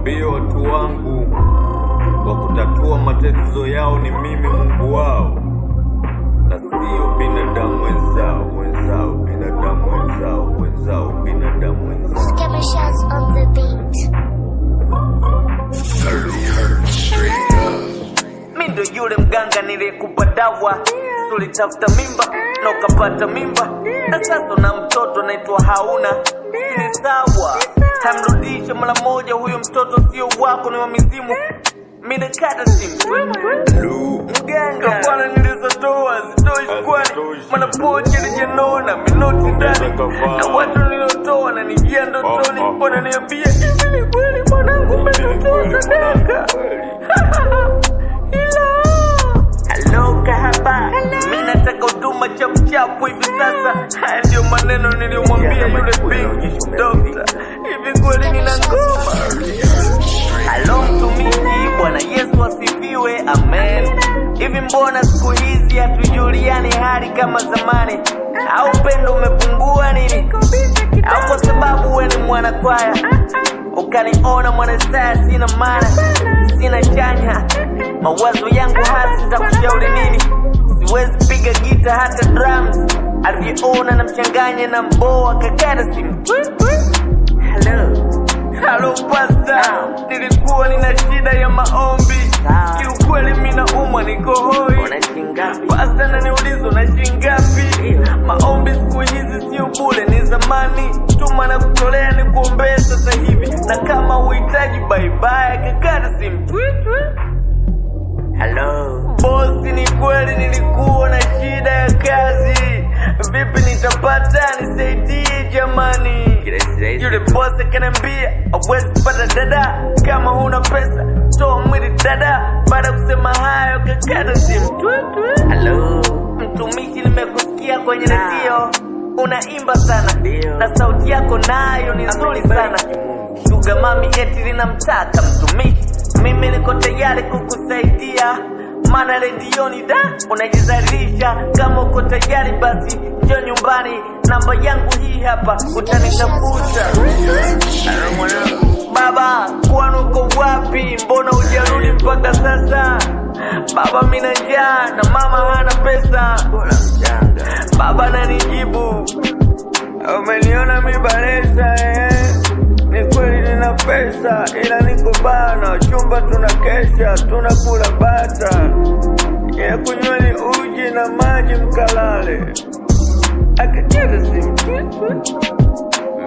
Waambie watu wangu wa kutatua matatizo yao ni mimi Mungu wao na sio binadamu wenzao, wenzao, binadamu wenzao, wenzao, binadamu wenzao. Skimmer shots on the beat. 30 hertz straight up. Mi ndo yule mganga niliyekupa dawa, tulitafuta mimba na ukapata mimba, na sasa na mtoto naitwa hauna. Ni sawa, hamrudishe mara moja, huyo mtoto sio wako, ni wa mizimu. Mi nakata simu mganga, kafara nilizotoa zitoshi, kwani Hazitoshi. mana pochi lijanona minoti ndani kafara. na watu niliotoa na nijia ndotoni, Ah, ah. wananiambia hivi, ni kweli mwanangu umetotoa sadaka? Halo kahaba, mi nataka huduma chapuchapu hivi sasa. Haya ndiyo maneno niliyomwambia yule binti dokta. Hivi kweli nina ngoma? Halo mtumishi, Bwana Yesu asifiwe, amen. Hivi mbona siku hizi hatujuliani hali kama zamani? Au upendo umepungua nini? Au kwa sababu we ni mwanakwaya ukaniona mwanasaya, sina maana, sina chanya, mawazo yangu hasi, nitakushauri nini? Siwezi piga gita hata drums, alivyoona na mchanganya na mboa kakata simu. Hello. Halo pasta, nilikuwa nina shida ya maombi, kiukweli mimi naumwa, niko hoi. Pasta naniuliza una shilingi ngapi? Maombi siku hizi sio bure, ni zamani. Tuma na kutolea ni kuombea sasa hivi, na kama uhitaji bye bye, kakata simu. Hello. Bosi, ni kweli nilikuwa na shida ya kazi, vipi nitapata? Nisaidie jamani. Yule bosi akaniambia hauwezi kupata dada kama huna pesa, toa mwili dada. Baada ya kusema hayo, kakata simu. Hello. Mtumishi, nimekusikia kwenye redio unaimba sana na sauti yako nayo ni nzuri sana. Shuga mami eti linamtaka mtumishi, mimi niko tayari kukusaidia, maana redioni da unajizalisha. Kama uko tayari basi njoo nyumbani, namba yangu hii hapa, utanitafuta. Baba, kwani uko wapi? Mbona hujarudi mpaka sasa? Baba, mina njaa na mama hana pesa. Baba nanijibu, umeniona mi balesa eh? Ni kweli nina pesa ila niko bana, chumba tunakesha, tunakula bata, ya kunyweni uji na maji mkalale. Akacheza simu.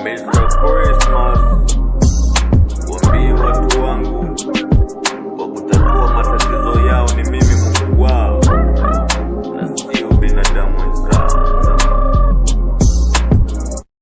Mr. Christmas.